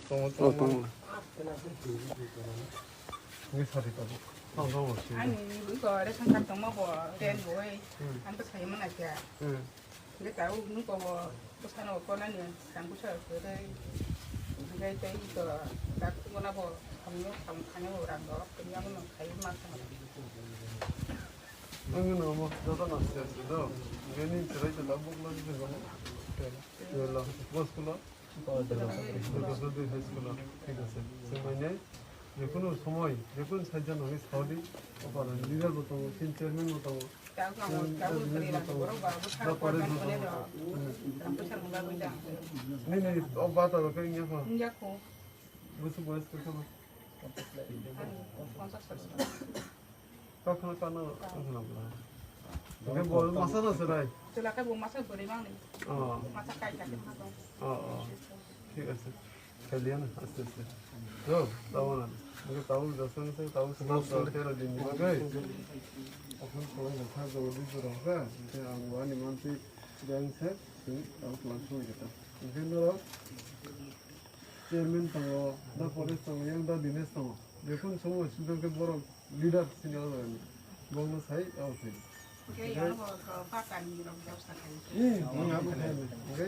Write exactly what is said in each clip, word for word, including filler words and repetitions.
Oh, tongo. Ani iko ration card tongma bo rent bo oi. Hmm. Ang to sai mana kya. Hmm. Nge ta u nu ko bo ko sano ko na ni tang ku sa ko dai. Nge tai iko tak ko na bo ang yo tang khanya bo rang do. Ko ya mo khai ma sa. Ang no mo do do na se se do. Nge ni se rai ta buk lo se do. Yo lo. Bos ko lo. Dukasudi High School-o, thik ase. Chwng maine jekunu somoi, jekunu saijak nangwi saudi, o pala leader bo tongo, team chairman bo tongo, team president bo tongo, joto rest bo tongo. Nini o bata rok khe wngya kho? Busu boyes kwthama? Kakno kano wngkha na bwla. Hwnkhe bo masa no chwrai. Chwla khe bo masa bwrwi mangni. Oh. Masa kai kai ma tong. Oh, oh. Thik ase. Khailiya na, aste aste. Jo, tabo na. Hwnkhe tabo jasang se, tabo swnam tero din ni bagwi. Aphun khwlai na kha jo di jora kha. Hwnkhe ang wani manti jang se, tabo twlang soi khe ta. Hwnkhe norok chairman tongo, da Paresh tongo, yang da Dinesh tongo. Jekun somo student khe borok leader sini o jaga ni. Bongno sai, o sai. Oke, yang bo ko pakani rok jawsa khai. Hmm, hmm, abo khai ni. Oke.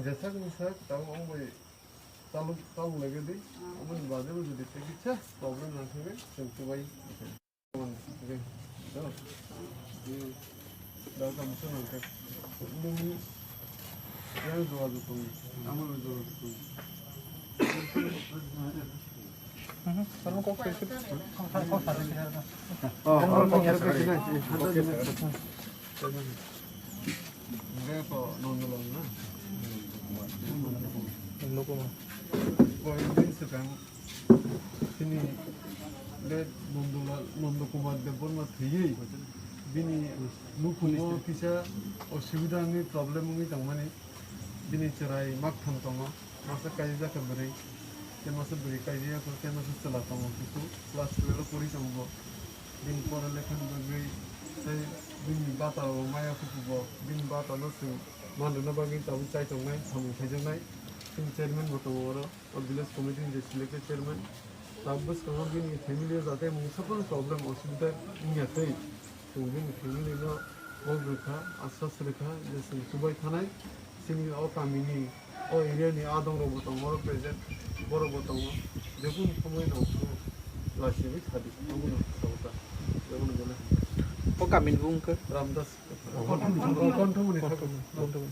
Jesak ni sak, tabo ong bai taluk, taluk lagi di. Abo ni bade bo jodi te kicha problem na thebe, cheng tu bai. Oke. Do. Hmm. Da kam se nang ke. Nung yang jawab tu. Amo jawab tu. Chini le Nondolal, Nondo Kumar Debbarma thwiwi bini nukhungo kisa osubida wngwi problem wngwi tongmani. Bini chwrai maktham tongo, masa kaijak khe bwrwi, tei masa bwrwi kaijak khe, tei masa chwla tongo, kisu class twelve o pori tongo bo. Bini pora lekha ni bagwi tei bini bata rok maya khupu bo, bini bata no chwng man rwna bagwi tabuk chai tongnai, samung khaijaknai. Chini chairman bo tongo oro, o village committee ni je selected chairman. Tabuk bwskango bini family o jate mungsa phano problem osubida wngya tei chwng bini family no kok rwkha, asas rwkha je chwng chubai thanai. Chini o kami ni, o area ni adong rok bo tongo, oro present borok bo tongo. Jekun somoi no lachiwi sadi, abo no sabota. Jekun bole. O kami ni bung khe? Ramdas. Konthomoni. Konthomoni.